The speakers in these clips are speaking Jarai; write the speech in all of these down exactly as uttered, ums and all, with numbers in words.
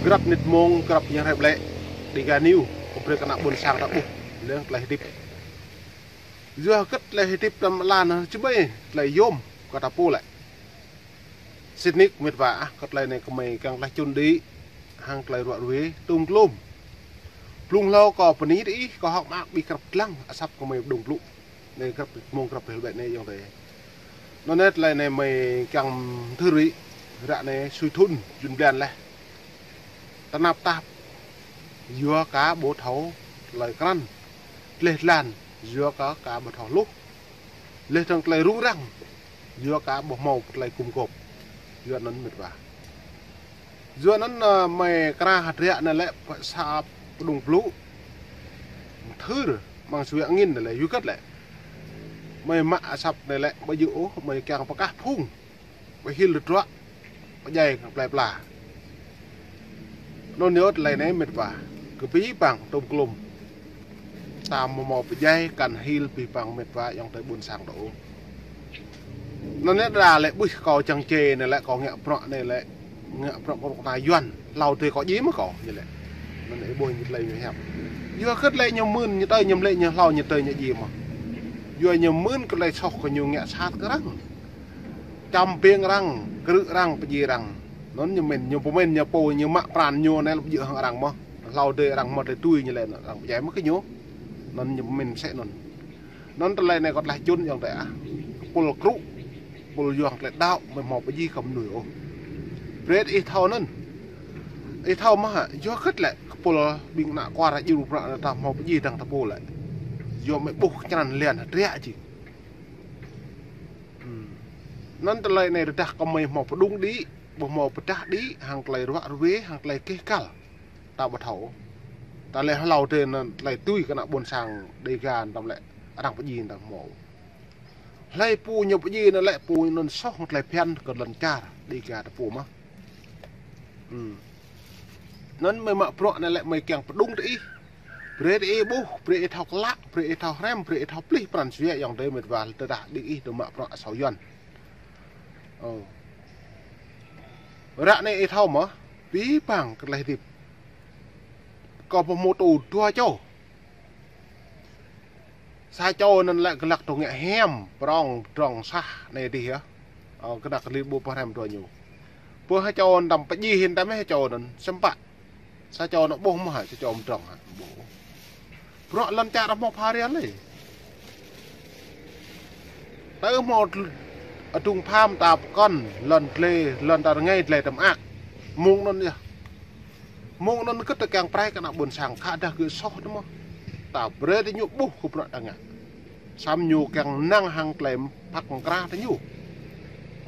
Grăp mơnit mông, grăp yang rai ƀlĕ, Dega News, kơ brơi kơ ană ƀôn sang ta ƀuh, lĕ tơlơi hơdip. Yua hơget tơlơi hơdip tơm lan, čơmơi, tơlơi yôm, kơ ta pô lĕ. Sĭt nik mĕt wa ah, kơ tơlơi anai kơmơi kiăng tơlơi čun đĭ, hăng tơlơi ruă ruê, tôm klôm. Blung hlâo kâo bơni đĭ, kâo hơ̆k mơak ƀing grăp lăng, asăp kơmơi pơdŏng blŭ. Anai grăp mông grăp ƀlĕ anai ayŏng adơi. Anŭn anai tơlơi anai mơi kiăng thưr rĭ, ră anai sui thŭn, jŭn blan laih. Tơnap tap, yua kơ ƀu thâo tơlơi krăn. Gleh glan, yua kơ ƀu thâo hluh. Laih dơ̆ng tơlơi rŭng răng, yua kơ ƀu hmâo tơlơi gum gôp. Yua anŭn mĕt wa. Yua anŭn, ơ, mơi kra hơdră anai lĕ pơsap pơdŏng blŭ. Thưr, mơ̆ng sui angin anai lĕ, yua hơget lĕ. Mơi mă asăp anai lĕ, ƀu djơ̆ ôh, mơi kiăng pơkah phung. Ƀu hil tơdruă, pơdjai kơ plơi pla. Anŭn yơh tơlơi anai mĕt wa, kơ abih bang tôm klôm. Ta hmâo pơdjai kăn hil abih bang mĕt wa ayŏng adơi ƀôn sang ta ôh. Anŭn anai đa lĕ ƀuh kâo čang čê anai lĕ kâo ngă bruă anai lĕ, ngă bruă kơ rŏk na Yuan, hlâo tơi kâo djai mơ̆ kâo, ñu lĕ. Anŭn anai ih ƀuh ñu tơlơi ñu hiam. Yua hơget lĕ ñu mưn, ñu tơi ñu lĕ ñu hlâo, ñu tơi ñu djai mơ̆. Yua ñu mưn kơ tơlơi soh kơ ñu ngă sat kơ arăng. Čăm ƀing arăng, krư̆ arăng, pơdjai arăng. Anŭn ñu mĭn, ñu pơmĭn, ñu pô, ñu mă pran ñu anai lĕ ƀu djơ̆ hăng arăng mơ̆. Hlâo dêh arăng mơ̆ tơlơi tui ñu lĕ arăng pơdjai mơ̆ kơ ñu. Anŭn ñu pơmĭn mơsĕ anŭn. Anŭn tơlơi anai kâo tơlơi čun ayŏng adơi ah. Kơ pul krŭ, pul yua tơlơi đaŏ, mơi hmâo pơdjai kơ mơnuih ôh. Brơi ih thâo anŭn. Ih thâo mơ̆ hă, yua hơget lĕ, kơ pul ƀing ană kuar djru prăk anai ta hmâo pơdjai dơ̆ng ta pô lĕ. Yua mơi ƀuh črăn lian hơdră jing. Hmm. Anŭn tơlơi anai rơđah kơmơi hmâo pơdŏng đĭ, ƀu hmâo pơdah đĭ, hăng tơlơi ruă ruê, hăng tơlơi keh kăl. Ta ƀu thâo. Ta lĕ hlâo tơi anŭn tơlơi tui kơ ană ƀôn sang Dega anŭn tơm lĕ arăng pơdjai anŭn ta hmâo. Hlơi pô ñu pơdjai anŭn lĕ pô anŭn soh tơlơi phiăn kơ lŏn čar Dega ta pô mơ̆. Hmm. Anŭn mơi mă bruă anai lĕ mơi kiăng pơdŏng tơ ih. Brơi tơ ih ƀuh, brơi ih thâo klă, brơi ih thâo hrăm, brơi ih thâo plih pran jua ayŏng adơi mĕt wa tơdah đĭ ih dŏ mă bruă asâo Yuan. Ơ. Ră anai ih thâo mơ̆, abih bang kơ tơlơi hơdip. Kâo pơhmutu dua čô. Sa čô anŭn lĕ glăk tơ ngă hiam, prŏng, drŏng sah, anai dih yơh. Ơ, kơnăk kơli ƀu pơhrăm dua ñu. Pơ ha čô anŭn tơm pơdjai hin tơm ha čô anŭn, sơmpă. Sa čô anŭn ƀuh mơ̆ hă, sa čô mơdrŏng hă, ƀuh. Bruă lŏn čar hmâo pha rial lĕ. Tơ hmâo adung pham ta pơkŏn, lŏn glai, lŏn ta rơngai glai tơm ak. Mơ̆ng anŭn yơh. Mơ̆ng anŭn kơ ta kiăng prai kơ ană ƀôn sang khă dah gơ̆ soh tơ mơ̆. Ta brơi tơ ñu ƀuh kơ bruă ta ngă. Samơ̆ ñu kiăng năng hăng tơlơi phak mơkra tơ ñu.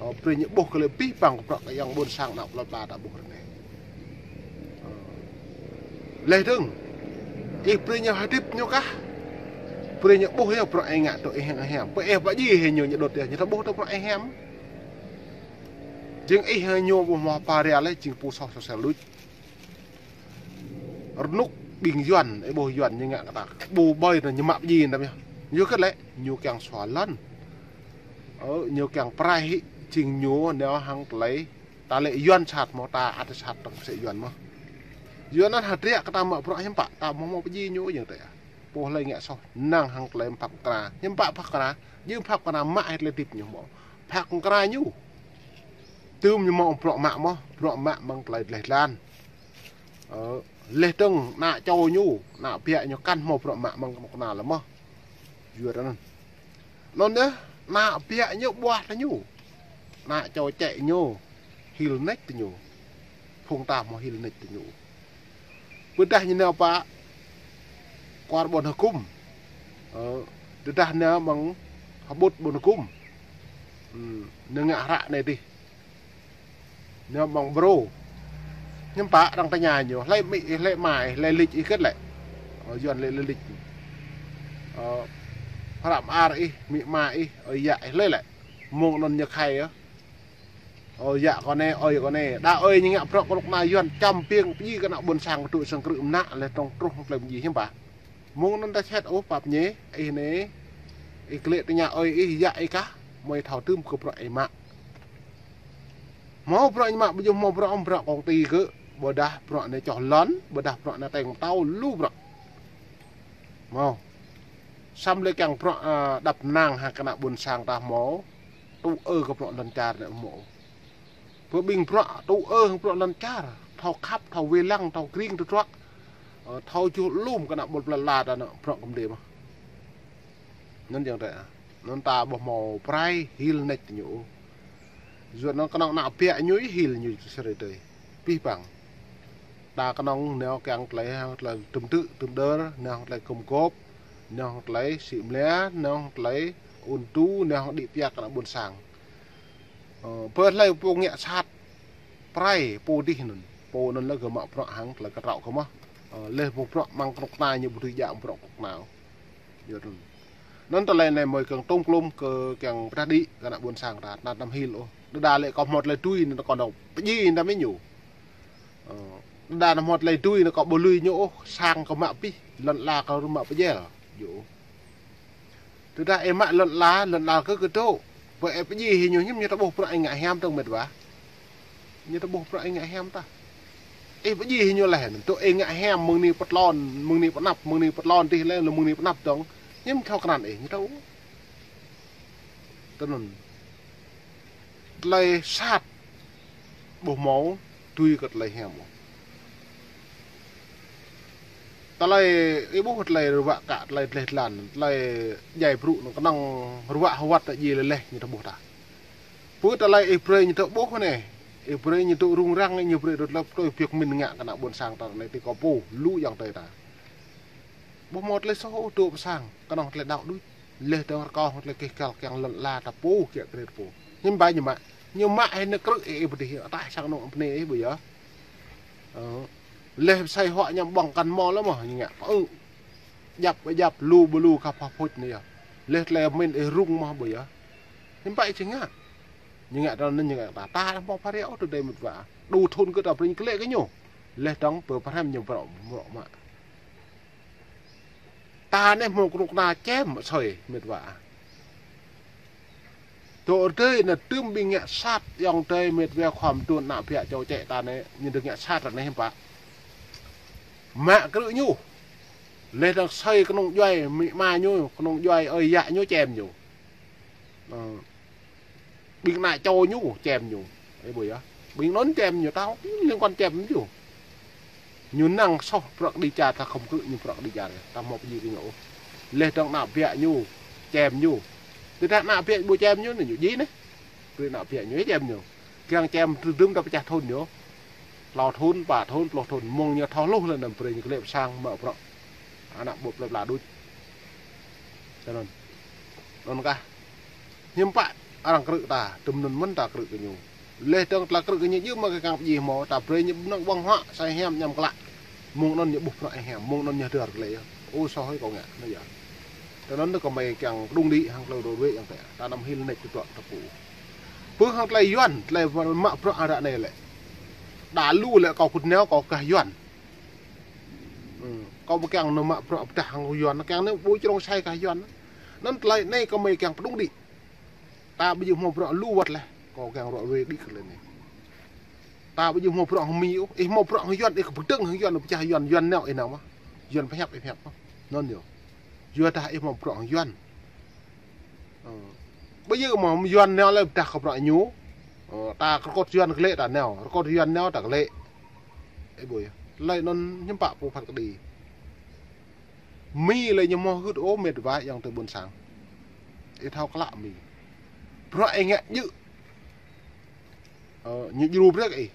Ơ, brơi ñu ƀuh kơ lĕ abih bang kơ bruă kơ ayŏng ƀôn sang ană plơi pla ta ƀuh ră anai. Ơ. Laih dơ̆ng. Ih brơi ñu hơdip ñu kah. Brơi ñu ƀuh yơh bruă ih ngă tơ ih hăng ih hiam. Pơ ih pơdjai hĭ ñu ñu đôč yơh. Ñu ta ƀuh tơ bruă ih hiam. Jing ih hăng ñu ƀu hmâo pha rial lĕ jing pô soh sosial đôč. Rơnŭk ƀing Yuan, ih ƀuh Yuan ñu ngă kơ ta. Ƀu ƀơi anŭn ñu mă pơdjai anŭn yơh. Yua hơget lĕ, ñu kiăng sua lŏn. Ơ, ñu kiăng prai hĭ, jing ñu nao hăng tơlơi. Ta lĕ Yuan sat mơ̆, ta ăt sat tơ̆ng sĕ Yuan mơ̆. Yuan anŭn hơdră kơ ta mă bruă hiư̆m pă, ta hmâo hmâo pơdjai ñu jing tơ. Pô hlơi ngă soh, năng hăng tơlơi phak mơkra. Hiư̆m pă phak mơkra, jing phak mơkra mă hĭ tơlơi hơdip ñu mơ̆. Phak mơkra ñu. Tơm ñu mă bruă mă mơ̆, bruă mă mơ̆ng tơlơi gleh glan. Ơ, laih dơ̆ng ană čô ñu, ană biă ñu kăn hmâo bruă mă mơ̆ng kơnuk kơna lĕ mơ̆. Yua anŭn. Anŭn yơh, ană biă ñu ƀuah tơ ñu. Ană čô čĕ ñu, hil nač tơ ñu. Phung ta hmâo hil nač tơ ñu. Pơdah ñu nao pơ kuar ƀôn hơgŭm. Ơ, tơdah nao mơ̆ng hơbŭt ƀôn hơgŭm. Hmm, nao ngă hră anai dih. Nao mơ̆ng brô. Hiư̆m pă arăng tơña ñu, hlơi amĭ ih, hlơi ama ih, hlơi lĕč ih hơget lĕ. Ơ, Yuan lĕ hlơi lĕč. Ơ, hră mơar ih, amĭ ama ih, ơi yă ih, hlơi lĕ. Mơ̆ng anŭn ñu khai yơh. Ơi yă kâo anai, ơi kâo anai. Đa ơi ñu ngă bruă kơnuk kơna Yuan čăm ƀing pơdjai kơ ană ƀôn sang kơtư̆ sang krư̆ mơnă lĕ tơ̆ng truh tơlơi pơdjai hiư̆m pă. Mơ̆ng anŭn ta sĭt ôh pap ñe, ih anai, ih klĕ tơña ơi ih, yă ih kah, mơi thâo tơm kơ bruă ih mă. Hmâo bruă ñu mă, ƀu djơ̆ hmâo bruă, hmâo bruă kông ti kơ. Ƀôdah bruă anai čoh lŏn, ƀôdah bruă anai teng tâo lu bruă. Mơ̆. Samơ̆ lĕ kiăng bruă, ơ, đăp năng hăng kơ ană ƀôn sang ta mơ̆. Tŭ ư kơ bruă lŏn čar anai mơ̆. Pơ ƀing bruă tŭ ư hăng bruă lŏn čar, thâo khăp, thâo wai lăng, thâo kring tơdruă. Ơ, thâo čuh lŏm kơ ană ƀôn plơi pla ta anai bruă kơmdê mơ̆. Anŭn yơh tơ. Anŭn ta ƀuh mơ̆ prai hil nač ñu. Yua anŭn kơnơ̆ng ană biă ñu hil ñu sơrơi tơi. Pih pang. Ta kơnơ̆ng nao kiăng tơlơi, tơlơi tơm tư̆, tơm đơr, nao tơlơi kơm gôp, nao tơlơi sĭ mlia, nao tơlơi ŭn tu, nao đĭ piak kơ ană ƀôn sang. Ơ, pơ tơlơi pô ngă sat, prai, pô dih anŭn. Pô anŭn lĕ gơ̆ mă bruă hăng tơlơi kơtrâo kơ mơ̆. Ơ, lĕ pô bruă mơ̆ng kơnuk kơna ñu ƀu dưi djă bruă kơnuk kơna. Yua anŭn. Anŭn tơlơi anai mơi kiăng tŏm klŏm kơ kiăng pơdah đĭ kơ ană ƀôn sang ta, ană năm hil ôh. Đơđa lĕ kâo hmâo tơlơi tui anŭn kâo nao pơdjai anăm mĭn ñu. Ơ, đơđa anăm hmâo tơlơi tui anŭn kâo ƀu lui ñu ôh, sang kâo mă pih, lŏn ala kâo mă pơjel. Yua. Tơdah ih mă lŏn ala, lŏn ala kơ kơdŏ. Pơ ih pơdjai hĭ ñu hiư̆m ñu ta ƀuh bruă ih ngă hiam tơ̆ng met wa. Ñu ta ƀuh bruă ih ngă hiam tah. Ih pơdjai hĭ ñu laih, tŭ ih ngă hiam mơ̆ng anai pơtlon, mơ̆ng anai pơnăp, mơ̆ng anai pơtlon tih laih, lĕ mơ̆ng anai pơnăp dơ̆ng. Hiư̆m thâo krăn ih, ñu ta ƀuh. Tơ anŭn. Tơlơi sat ƀu hmâo dưi kơ tơlơi hiam ôh. Tơlơi ih ƀuh tơlơi ruă kă, tơlơi dleh dlan, tơlơi djai brŭ anŭn kơnơ̆ng ruă hơwăt ta djai lĕ laih ñu ta ƀuh tah. Pơ tơlơi ih brơi ñu ta ƀuh anai, ih brơi ñu ta rŭng răng, ñu brơi ta tơlơi tui biă mĭn ngă kơ ană ƀôn sang ta anai tui kơ pô, lu ayŏng adơi ta. Ƀu hmâo tơlơi soh ôh dŏ pơ sang, kơnơ̆ng tơlơi đaŏ đôč. Laih dơ̆ng rơkâo hăng tơlơi keh kal kiăng lŏn ala ta pô, kiăng kret pô. Hiư̆m ba ñu mă. Ñu mă hĭ anai krư̆ ih, ih pơdih, ataih sang anŏ pơnê ih ƀu yơh. Ơ. Laih pơsai huă ñăm ƀơ̆ng kăn mơ̆ lĕ mơ̆, ñu ngă pơ ư. Djăp ƀu djăp, lu ƀu lu kah pah phuč anai yơh. Laih tơlơi mĭn ih rŭng mơ̆ ƀu yơh. Hiư̆m ba ih či ngă. Ñu ngă tơ anŭn ñu ngă ta, ta hmâo pha rĕ ôh tơdơi met wa. Đu thŭn kơ ta brơi ñu klĕ kơ ñu. Laih dơ̆ng pơ pơhrăm ñu bruă, bruă mă. Ta anai hmâo kơnuk kơna čem soi met wa. Dŏ rơdơi anŭn tơm ƀing ngă sat ayŏng adơi met wa khŏm tŭn ană biă čô čĕ ta anai, ñu dơ̆ng ngă sat anai hiư̆m pă. Mă krư̆ ñu. Laih dơ̆ng soi kơnung djuai amĭ ama ñu, kơnung djuai ơi yă ñu čem ñu. Ơ. Ƀing ană čô ñu čem ñu. Ih ƀuh yơh. Ƀing anŭn čem ñu, ta ƀing liên quan čem ñu. Ñu năng soh bruă kơđi čar, ta khŏm krư̆ ñu bruă kơđi čar, ta hmâo pơdjai kơ ñu ôh. Laih dơ̆ng ană biă ñu čem ñu. Tơdah ană biă ƀu čem ñu, anai ñu djai anai. Brơi ană biă ñu čem ñu. Kiăng čem tơdŭm ta pơčah thŭn ñu. Klâo thŭn, pă thŭn, pluh thŭn, mơ̆ng ñu thâo hluh lĕ anăm brơi ñu klĕ pơ sang mă bruă. Ană ƀôn plơi pla đôč. Tơ anŭn. Anŭn kah. Hiư̆m pă arăng krư̆ ta, tơm anŭn mơ̆n ta krư̆ kơ ñu. Laih dơ̆ng tơlơi krư̆ kơ ñu djơ̆ mơ̆ kơ kiăng pơdjai hmâo, ta brơi ñu ƀu năng ƀơ̆ng huă, sai hiam ñăm klă. Mơ̆ng anŭn ñu ƀuh bruă ih hiam, mơ̆ng anŭn ñu hơdơr tơlơi yơh. Ơ soh ih kâo ngă, anai yơh. Tơ anŭn kơ mơi kiăng pơđŭng đĭ hăng tơlơi rơwĕ ayŏng adơi. Ta năm hil nač tơdruă ta pô. Pơ hăng tơlơi Yuan, tơlơi mă bruă ară anai lĕ. Đa lu lĕ kâo kŭt nao kâo gah Yuan. Ơ, kâo ƀu kiăng nao mă bruă pơdah hăng Yuan, kiăng nao ƀu črông sai gah Yuan. Anŭn tơlơi anai kơ mơi kiăng pơđŭng đĭ. Ta ƀu djơ̆ hmâo bruă lu wơ̆t laih, kâo kiăng ră ruai đĭ kơ tơlơi anai. Ta ƀu djơ̆ hmâo bruă hăng Mi ôh, ih hmâo bruă hăng Yuan, ih kơ pơdơ̆ng hăng Yuan, pơčah Yuan, Yuan nao ih nao mơ̆. Yuan pơhiăp ih pơhiăp mơ̆. Anŭn yơh. Yua dah ih hmâo bruă hăng Yuan. Ơ. Ƀu djơ̆ mơ̆ Yuan nao lĕ pơdah kơ bruă ñu. Ơ, ta rơkôt Yuan glaĭ ta nao, rơkôt Yuan nao ta glaĭ. Ih ƀuh yơh. Tơlơi anŭn hiư̆m pă pô phat kơđi. Mi lĕ ñu hmâo hơget ôh met wa ayŏng adơi ƀôn sang. Ih thâo klă Mi. Bruă ih ngă djơ̆. Ơ, ñu djru brơi kơ ih.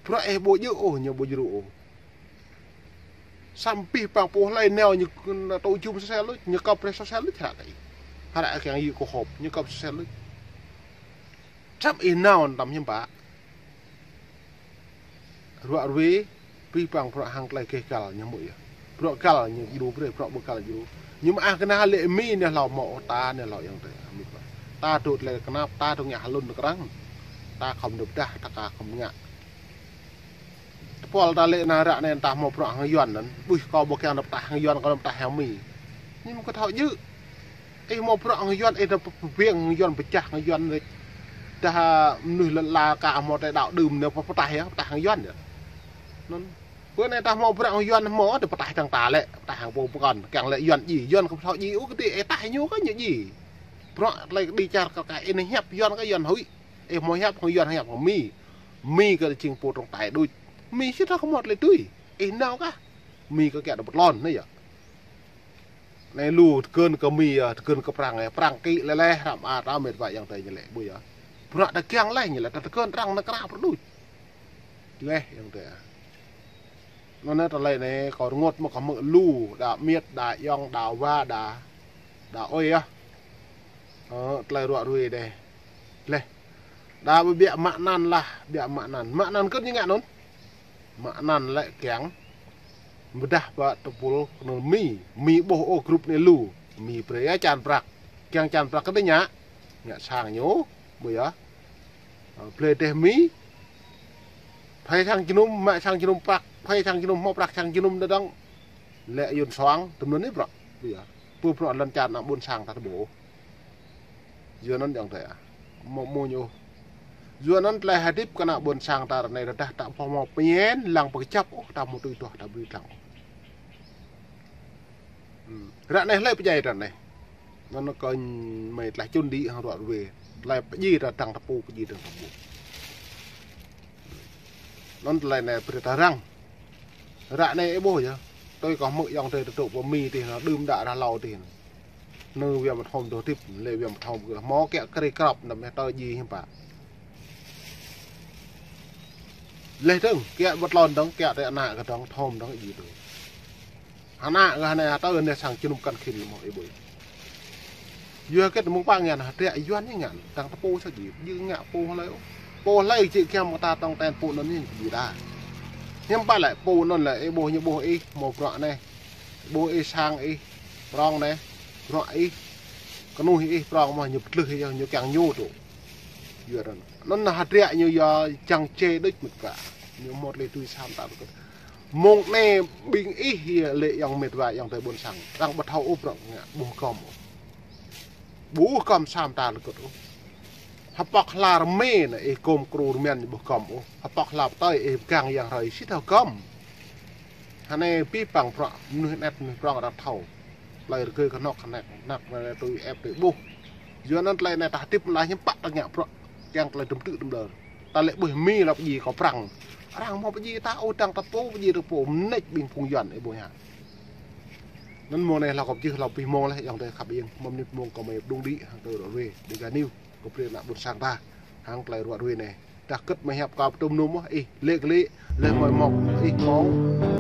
Bruă ih ƀu djơ̆ ôh, ñu ƀu djru ôh. Samơ̆ pih pang pô hlơi nao ñu kơ tŭ jum sosel luč, ñu kơp brơi sosel luč hră kơ ih. Hră kiăng yua kơ hŏp, ñu kơp sosel luč. Čăp ih nao anăm hiư̆m pă. Ră ruai, pih pang bruă hăng tơlơi keh kal ñu hmư̆ yơh. Bruă kal ñu djru brơi, bruă ƀu kal djru. Ñu mơak kơna lĕ Mi nao hlâo mơ̆ ôh ta nao hlâo ayŏng adơi. Amĭ pă. Ta dŏ tơlơi kơnap, ta dŏ ngă hlŭn tơkrăng. Ta khŏm nao pơdah, ta ka khŏm ngă. Tơpul ta lĕ anai ră anai ta hmâo bruă hăng Yuan anŭn. Ƀuh kâo ƀu kiăng nao pơdah hăng Yuan, kâo nao pơdah hăng Mi. Ñu mơ̆ kơ thâo djơ̆. Ih hmâo bruă hăng Yuan, ih nao pơ-, pơbiă hăng Yuan, pơčah hăng Yuan rĕč. Dah mơnuih lŏn ala ka hmâo tơlơi đaŏ đưm nao pơ-, pơdah yơh, pơdah hăng Yuan yơh. Anŭn. Pơ anai ta hmâo bruă hăng Yuan hmâo, tơ pơtah hăng ta lĕ, pơtah hăng pô pơkŏn, kiăng lĕ Yuan djai, Yuan kơ pơthâo djai, ôh, kơ tơ ih tah ñu kơ ñu djai. Bruă tơlơi kơ đĭ čar kơ ka ih anai hiăp Yuan kơ Yuan huĭ. Ih hmâo hiăp hăng Yuan, hiăp hăng Mi. Mi kơ jing pô trŏng tai đôč. Mi sĭt hmâo tơlơi tui. Ih nao kah. Mi kơ kiăng dŏ pơtlon, anai yơh. Anai lu tơkơn kơ Mi, ơ, tơkơn kơ Prăng, ơ, Prăng kĭ lĕ lĕ, hrăm a ta mĕt wa ayŏng adơi ñu lĕ, ƀuh yơh. Bruă ta kiăng lĕ ñu lĕ, ta tơkơn arăng nao kră pơrđuč. Lĕ ayŏng adơi. Anŭn anai tơlơi anai, kâo rơngot mơ̆ kâo hmư̆ lu, đa miet, đa ayŏng, đa wa, đa, đa ơi yơh. Ơ, tơlơi ruă ruê dêh. Lĕ. Đa ƀu biă mă anăn lah, biă mă anăn. Mă anăn kơ ñu ngă anŭn. Mă anăn lĕ kiăng. Pơdah pơ tơpul kơnơ̆ng Mi. Mi ƀuh ôh grup anai lu. Mi brơi čan prăk. Kiăng čan prăk kơ tơ ñu. Ngă sang ñu. Ƀuh yơh. Ơ, blơi dêh Mi. Phai sang jơnum, mă sang jơnum prăk. Phai sang jơnum, hmâo prăk sang jơnum dơ̆ng. Lĕ yun soang, tơm anŭn anai prăk. Ƀuh yơh. Pơ bruă lŏn čar ană ƀôn sang ta tơ ƀuh. Yua anŭn ayŏng adơi ah. Mơ̆ mơ̆ ñu. Yua anŭn tơlơi hơdip kơ ană ƀôn sang ta ră anai rơđah ta ƀu hmâo pơñen lăng pơkơjăp ôh, ta hmâo tui tuah ta brơi lăng. Hmm. Ră anai hlơi pơdjai ră anai. Anŭn kơ mơi tơlơi čun đĭ hăng ruă ruê. Tơlơi pơdjai ta dăng tơpŭ, pơdjai dăng tơpŭ. Anŭn tơlơi anai brơi ta răng. Ră anai ih ƀuh yơh. Tui kâo hmư̆ ayŏng adơi tơtŭ pơ Mi tih anŭn, đưm đă ră hlâo tih anŭn. Nư viêm thôm dŏ hơdip, lĕ viêm thôm kơ hmâo kiăng krê krăp, anăm meh tơ djai hiư̆m pă. Lĕ dơ̆ng, kiăng pơtlon dơ̆ng, kiăng tơ ană kơ dơ̆ng, thôm dơ̆ng djai dơ̆ng. Ană kơ anai tơ anai sang jơnum kăn khĭn mơ̆ ih ƀuh. Yua kơ mơ̆ng pă ngăn hơdră Yuan ñu ngăn, dăng tơpŭ sa djai, djai ngă pô hlơi ôh. Pô hlơi či kiăng mơ̆ ta tŏng ten pô anŭn ñu djai đa. Hiư̆m pă lĕ pô anŭn lĕ ih ƀuh ñu ƀuh ih, hmâo bruă anai. Ƀuh ih sang ih, prŏng anai, bruă ih, kơnuih ih prŏng mơ̆ ñu pơtlưh ih, ñu kiăng ñu tŭ. Yua anŭn. Anŭn hơdră ñu yua čang čê đôč mĕt wa. Ñu hmâo tơlơi tui sa mơta tơkơt. Mơ̆ng anai ƀing ih yơh lĕ ayŏng mĕt wa ayŏng adơi ƀôn sang. Arăng ƀu thâo ôh bruă ngă ƀuh gŏm ôh. Ƀuh gŏm sa mơta tơkơt ôh. Hơpŏk hla rơmê anai ih gŏm kru rơmen ƀuh gŏm ôh. Hơpŏk hla pơtơi ih pơgang yang hrơi sĭt thâo gŏm. Hơnai pih păng bruă mơnuih anet mơnuih prŏng arăng thâo. Tơlơi rơgơi kơnŏk kơnek, kơnek anai tui ĕp tui ƀuh. Yua anŭn tơlơi anai ta hơdip mơ̆ lah hiư̆m pă ta ngă bruă. Kiăng tơlơi tơm tư̆ tơm đơr. Ta lĕ ƀuh Mi lăp djai kơ Prăng. Arăng hmâo pơdjai ta, ôh, dăng tơpŭ pơdjai tơpŭ, mơneč ƀing phung Yuan ih ƀuh hă. Anŭn mơ̆ng anai hlâo kơ pơjưh hlâo pih mơ̆ng leh ayŏng adơi khăp ing, mơ̆ng anai mơ̆ng kơ mơi pơdŏng đĭ hăng tơlơi ruă ruê. Dêh gah News, kơ brơi ană ƀôn sang ta. Hăng tơlơi ruă ruê anai. Dah kơ̆t mơi hiăp kâo pơtŭm num ôh, ih lĕ kơ lĕ, leh mơi mŏk, ih mơ̆ng.